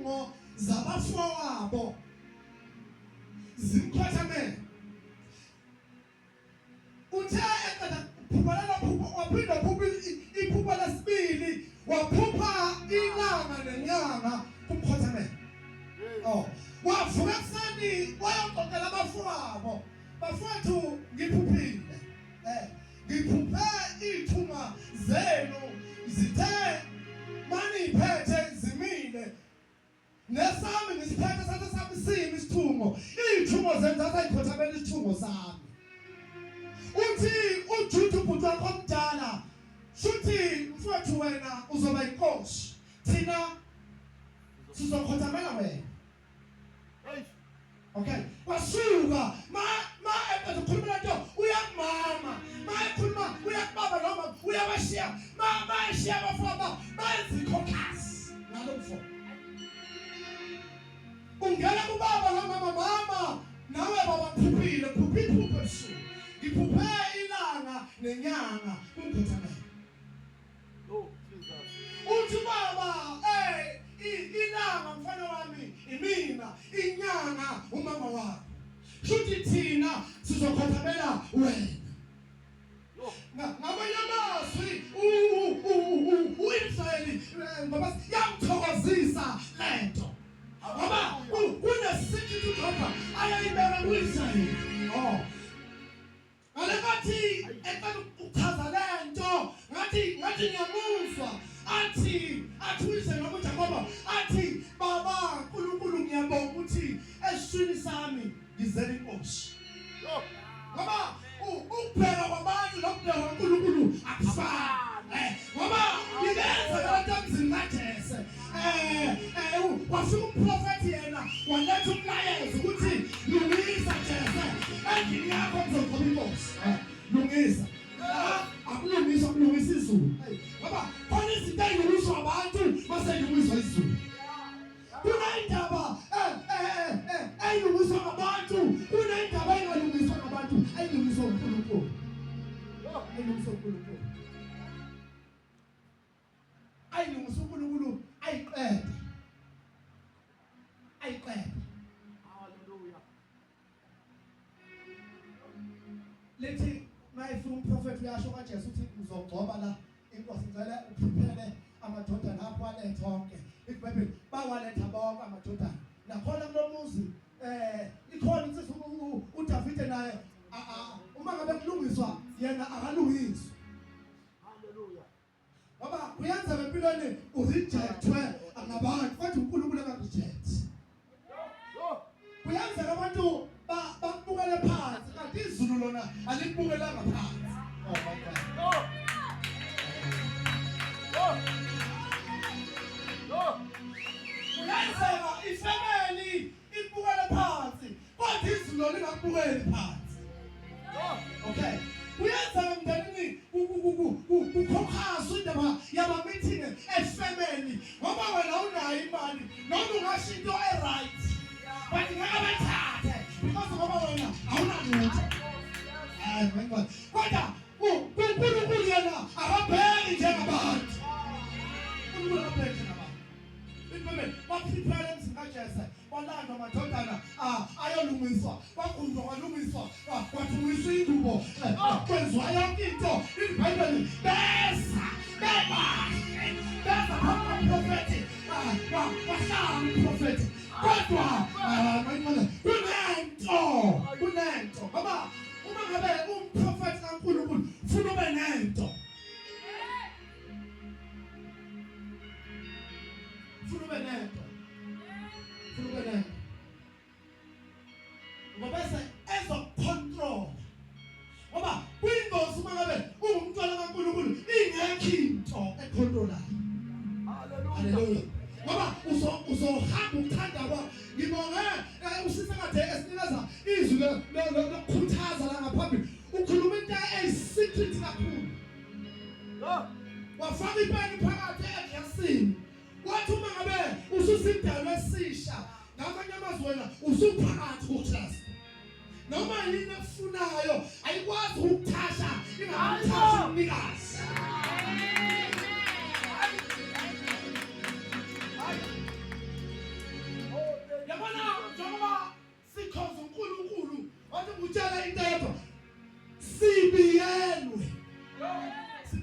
iy'thungo zabafowabo zimkhothamele. Uthe eqeda kuphupha lelo phupho waphinde waphupha iphupho lesibili waphupha ilanga nenyanga kumkhothamela. Oh, wavuka ekuseni wayoxoxela abafowabo. Bafowethu ngiphuphile. Eh, ngiphuphe iy'thuma zenu zithe maniyiphethe zimile Nesami ngisiphethe sathi sami simi isithungo. Iy'thungo zenu zasayikhothamela isithungo sami. Uthi uJuda ubhuti wakho omdala, shuthi mfowethu wena uzoba inkosi. Thina sizokhothamela wena. Okay. Wasuka ma ma eqeda ukukhuluma lento uyakumama. Ma ekhuluma uyakubaba noma uyabashiya. Ma ma eshiya abafowabo benza ikhokhasi ngalo mfo. Ungena kubaba nomama mama nawe baba ngiphuphile ngiphuphe iphupho ebusuku. Ngiphuphe ilanga nenyanga kungikhothamela. Oh Jesus. Uthi baba eh ilanga mfana wami imina inyanga umama wakho. Shuthi thina sizokhothamela wena. Ngamanye amazwi u-Israyeli eh, ngoba yamthokozisa lento. Ngoba kunesithu uJehova ayayibeka ku-Israyeli. Oh. Ngalenkathi eqala ukuchaza lento ngathi ngathi ngiyamuzwa athi athi uyise noma uJakoba athi baba uNkulunkulu ngiyabonga ukuthi esiswini sami ngizele inkosi. Ngoba ukubheka kwabantu nokubheka kwaNkulunkulu akufani. Eh, ngoba ngibenza abantu emzini kaJese. Eh, eh, wafika umprofethi yena waletha umlayezo ukuthi lungisa Jese endlini yakho kuzogcoba inkosi. Eh, lungisa. La akulungiswa kulungisa izulu. Ngoba khona izinto ezilungiswa abantu mase ilungiswa izulu. Kunendaba eh, eh, eh, eyilungiswa ngabantu, kunendaba engalungiswa ngabantu, eyilungiswa uNkulunkulu. Eyilungiswa uNkulunkulu. Ayilungisa uNkulunkulu ayiqede. Ayiqede. Hallelujah. Lithi mayifika umprofethi uyasho kaJesu uthi ngizogcoba la inkosi ngicela uphiphele amadodana akho alethe onke. IBhayibheli bawaletha bonke amadodana. Nakhona kulomuzi eh ikhona insizwa uDavide naye uma ngabe kulungiswa yena akalungiswa. Hallelujah. Ngoba kuyenzeka empilweni urejectwe ngabantu kodwa uNkulunkulu akareject. Kuyenzeka abantu bakubukele phansi kanti izulu lona alikubukelanga phansi. Oh my God. Kuyenzeka ifamily ikubukele phansi kodwa izulu lona lingakubukeli phansi. Okay. Kuyenzeka mndenini kukhokhaswa indaba yama-meeting efemeli ngoba wena unayo imali noma ungasho into e-right but ngeke bayithathe because ngoba wena awunalutho. Hayi my God. Kodwa uNkulunkulu yena akabheki njengabantu. uNkulunkulu akabheki njengabantu. Ibhayibheli baphiphala emzini kaJese Kwalandwa amadodana ayolungiswa, kwagundwa kwalungiswa, kwathungiswa ingubo, eh, kwenziwa yonke into. IBhayibheli beza bebahle, beza phambi komprofethi, wahlala umprofethi. Kodwa kunento, kunento ngoba uma ngabe umprofethi kaNkulunkulu funa ube nento. Funa ube nento. Funa ube nento. Ngoba bese ezokucontrol. Ngoba kuyingozi uma ngabe ungumntwana kaNkulunkulu ingekho into econtrolayo. Hallelujah. Ngoba uzohamba ukuthanda kwa ngibonge eh, usisa kade esinikeza izwi lokukhuthaza la ngaphambili ukhuluma into eyi-secret kakhulu. Wafaka ipeni phakathi eglasini. Wathi uma ngabe ususidalwa esisha, ngamanye amazwi wena usuphakathi kuKristu. Noma yini ekufunayo ayikwazi ukukuthasha ingamthashi umnikazi.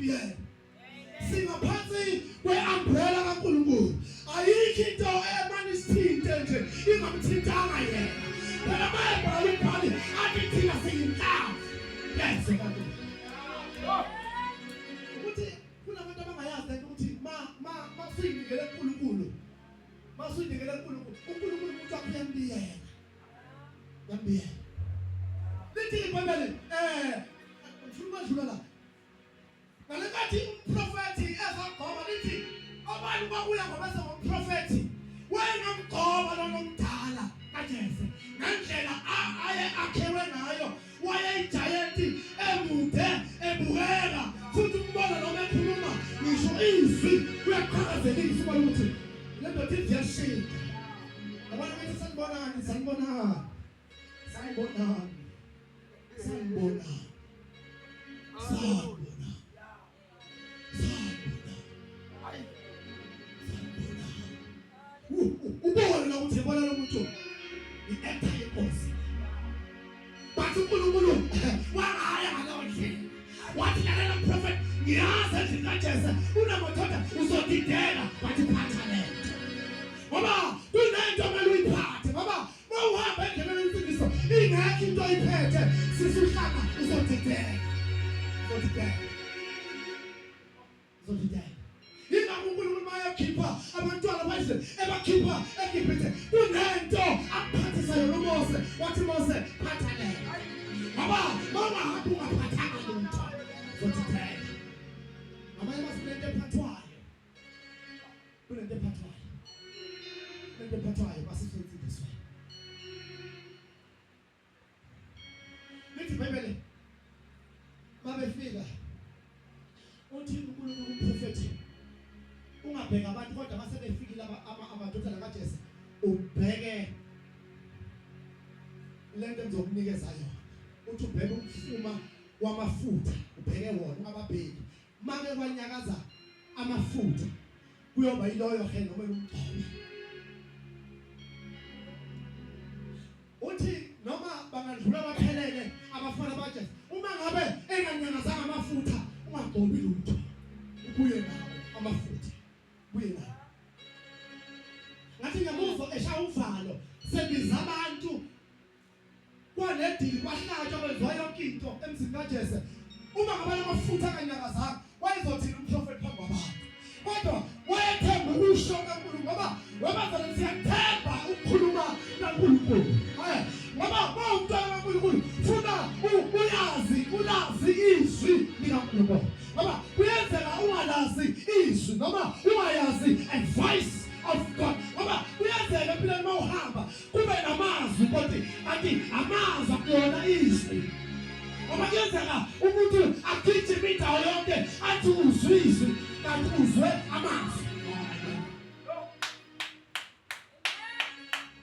sibiyele. Singaphansi kwe-umbrella kaNkulunkulu. Ayikho into emane isithinte nje ingamthintanga yena. Phela bayabhala umbhali athi thina siyinhlamvu yezwe kaNkulunkulu. Ukuthi kunabantu abangayazi lento ukuthi ma ma masuyinikele kuNkulunkulu. Masuyinikele kuNkulunkulu, uNkulunkulu umuntu wakho uyambiyela. Uyambiyela. Lithi iBhayibheli ngifuna ukwedlula la. Ngalenkathi umprofethi ezagcoba lithi abantu babuya ngoba sengumprofethi wayengamgcoba lona omdala kaJese ngendlela aye akhewe ngayo wayeyijayenti emude ebukeka futhi umbona noma ekhuluma ngisho izwi uyaqhakazelisa ubona ukuthi le ndoda iyashintsha yabona ukuthi sanibonani sanibonani sanibonani sanibonani sanibonani Ubone la ukuthi yabona lo muntu i-actor yenkosi. Bathi uNkulunkulu wangaya ngaleyo ndlela. Wathi lalela prophet ngiyazi endlini kaJese unamadoda uzodideka bathi phatha lento. Ngoba kunento okumele uyiphathe ngoba mawuhamba endleleni yensindiso ingekho into oyiphethe sisuhlanga uzodideka. Uzodideka. Uzodideka. Yingakho uNkulunkulu mayekhipha abantwana baIsrayeli ebakhipha eGibhithe kunento akuphathisa yona uMose wathi Mose phatha le. Ngoba mawungahambi ungaphathanga lutho uzodideka. Ngamanye amazwi kunento ephathwayo. Kunento ephathwayo. Kunento ephathwayo masisensindisweni. Lithi iBhayibheli babefika uthi uNkulunkulu kumprofethi ungabheka abantu kodwa mase befikile amadodana kaJese ubheke lento engizokunikeza yona uthi ubheke umfuma wamafutha ubheke wona ungababheki make kwanyakaza amafutha kuyoba yiloyo he noma umgcobe uthi noma bangadlula baphelele abafana baJesu uma ngabe enganyakazanga amafutha ungagcobi lutho ubuye nawo amafutha ubuye nawo ngathi ngiyamuzwa eshaya uvalo sebiza abantu Kwanedili kwahlatshwa kwenziwa yonke into emzini kaJese. Uma ngabe lamafutha akanyakazanga wayezothini umprofeti phambi kwabantu. Kodwa wayethemba ukusho kaNkulunkulu ngoba webazalwane siyathemba ukukhuluma kaNkulunkulu. Eh, ngoba mawumntwana kaNkulunkulu funa uyazi ulazi izwi likaNkulunkulu. Ngoba kuyenzeka ungalazi izwi noma ungayazi advice of God. Ngoba kuyenzeka empilweni mawuhamba kube namazwi kodwa athi amazwi akuyona izwi ngoba kuyenzeka umuntu agijime indawo yonke athi uzwe izwi kanti uzwe amazwi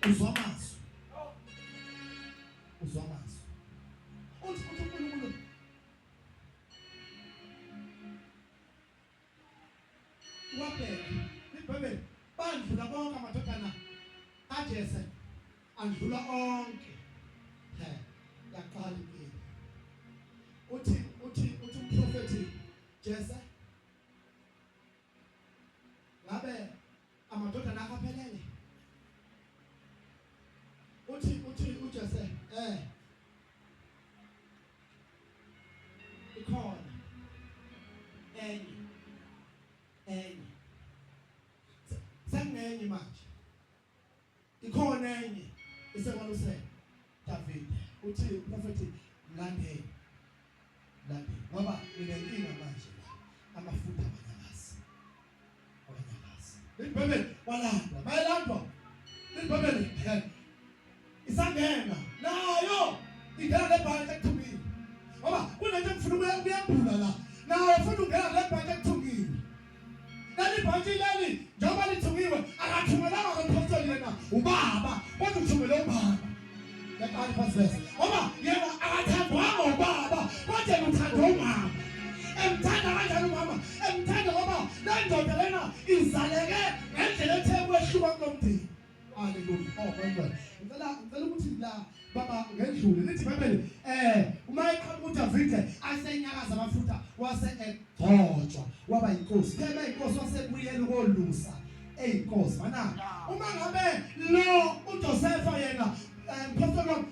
uzwa amazwi uzwa amazwi uthi uthi uNkulunkulu Wabheka iBhayibheli bandlula bonke amadodana kaJese andlula onke. He, yaqala inkinga. Uthi uthi uthi umprofeti Jese ngabe amadodana akho aphelele? Uthi uthi uJese eh ikhona enye enye sekunenye manje ikhona enye isekwalusela David uthi uprofeti mlandeli mlandeli ngoba nginenkinga manje la amafutha abanyakazi abanyakazi libhebhe walandwa bayalandwa libhebhe isangena nayo ingena lebhantshi ekuthungile ngoba kunento engifuna ukuyembula la nayo futhi ungena lebhantshi ekuthungile leli bhantshi leli njengoba lithungiwe akathungelanga lomphostoli yena ubaba kodwa uthungele ubaba yaqala phansi verse ngoba yena akathandwanga ubaba kodwa yena uthandwa umama emthanda kanjani umama emthanda ngoba le ndoda lena izaleke ngendlela ethe kwehluka kulomndeni. Haleluya. Oh my God. Ngicela ngicela ukuthi la baba ngendlule lithi iBhayibheli eh uma eqhamuka uDavide asenyakaza amafutha wase egcotshwa waba yinkosi. Phela inkosi wasebuyela ukolusa eyinkosi. Mana uma ngabe lo uJosepha yena eh, mphostoli wami